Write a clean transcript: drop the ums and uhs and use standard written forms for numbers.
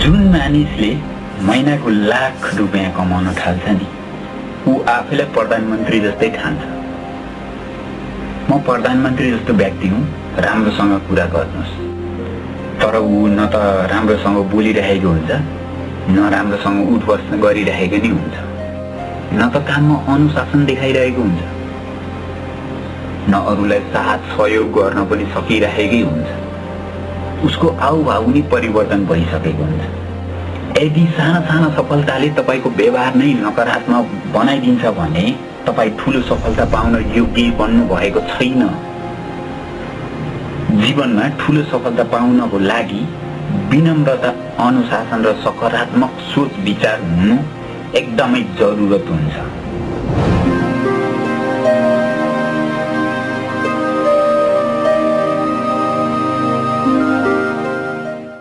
जुन मानिसले महिनाको लाख रुपैयाँ कमाउन थाल्छ नि, ऊ आफैलाई प्रधानमन्त्री जस्तै ठान्छ। म प्रधानमन्त्री जस्तो व्यक्ति हुँ, राम्रोसँग कुरा गर्नुहोस्। तर ऊ न त राम्रोसँग बोलिरहेको हुन्छ, न राम्रोसँग उठबस गरिरहेको नि हुन्छ, न त काममा अनुशासन देखाइरहेको हुन्छ, न अरूलाई साथ सहयोग गर्न पनि सकिरहेकै हुन्छ। उसको आउभाउ नि परिवर्तन भइसकेको हुन्छ। यदि साना साना सफलताले तपाईको व्यवहार नै नकारात्मक बनाइदिन्छ भने तपाई ठूलो सफलता पाउन योग्य बन्नु भएको छैन। जीवनमा ठूलो सफलता पाउनको लागि विनम्रता, अनुशासन र सकारात्मक सोच विचार हुनु एकदमै जरुरत हुन्छ।